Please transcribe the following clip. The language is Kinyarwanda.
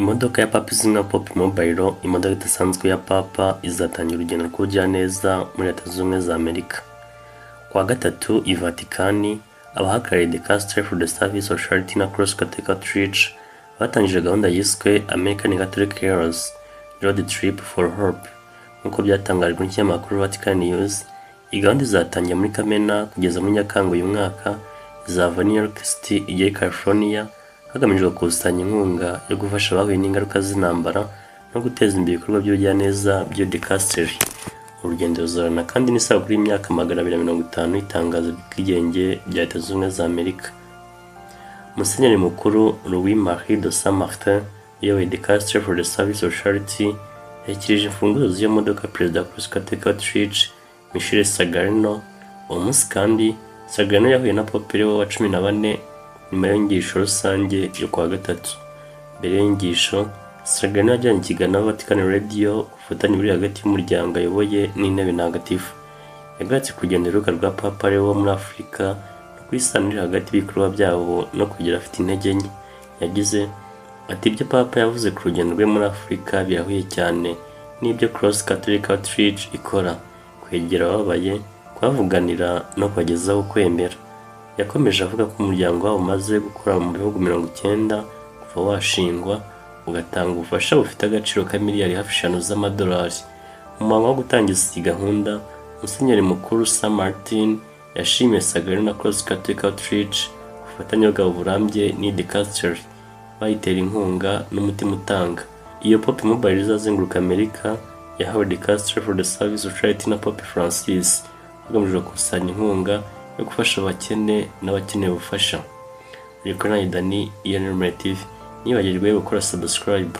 Imodoka ya Papa izwi nka Pope Mobile, imodoka idasanzwe ya Papa, izatangira urugendo rw'ubugiraneza muri Leta Zunze Ubumwe za Amerika. Ku wa Gatatu i Vatikani, abahagarariye Dicastery for the Service of Charity na Cross Catholic Outreach batangije gahunda yiswe American Catholic Heroes Road Trip for Hope. Nk'uko byatangajwe n'ikinyamakuru Vatican News, iyi gahunda izatangira muri Kamena kugeza muri Nyakanga uyu mwaka, izava New York City ijya i California, hagamijwe gukusanya inkunga yo gufasha abahuye n'ingaruka z'intambara no guteza imbere ibikorwa by'ubugiraneza by'iyo dicastery. Urugendo ruzarana kandi n'isabukuru y'imyaka 250 y'itangazo ry'ubwigenge rya Leta Zunze Ubumwe za Amerika. Musenyeri Mukuru Louis Marie de Saint Martin uyoboye Dicastery for the Service of Charity yashyikirije imfunguzo z'iyo modoka Perezida wa Cross Catholic Outreach, Michele Sagarino. Uwo munsi kandi Sagarino yahuye na Pope Leo wa 14 nyuma y'inyigisho rusange yo kuwa Gatatu. Mbere y'inyigisho, Sagarino yajyanye ikiganiro na Vatican Radio ku bufatanye buri hagati y'umuryango ayoboye n'intebe ntagatifu. Yagarutse ku rugendo ruheruka rwa Papa Leo muri Afurika no ku isano iri hagati y'ibikorwa byabo no kwegera abafite intege nke. Yagize ati: "Ibyo Papa yavuze ku rugendo rwe muri Afurika birahuye cyane n'ibyo Cross Catholic Outreach ikora: kwegera abababaye, kubavuganira no kubagezaho ukwemera." Yakomeje avuga ko umuryango wabo umaze gukora mu bihugu 90 kuva washingwa, ugatanga ubufasha bufite agaciro ka miliyari hafi 5 z'amadolari. Mu muhango wo gutangiza iyi gahunda, Musenyeri Mukuru Saint Martin yashimiye Sagarino na Cross Catholic Outreach ku bufatanye bwabo burambye n'iyi dicastery, bayitera inkunga n'umutima utanga. Iyo Pope Mobile izazenguruka Amerika yahawe Dicastery for the Service of Charity na Pope Francis, hagamijwe gukusanya inkunga yo gufasha abakene n'abakeneye ubufasha. Uri kuri Dani, iyo ni Rumuri TV. Ntiwibagirwe gukora subscribe.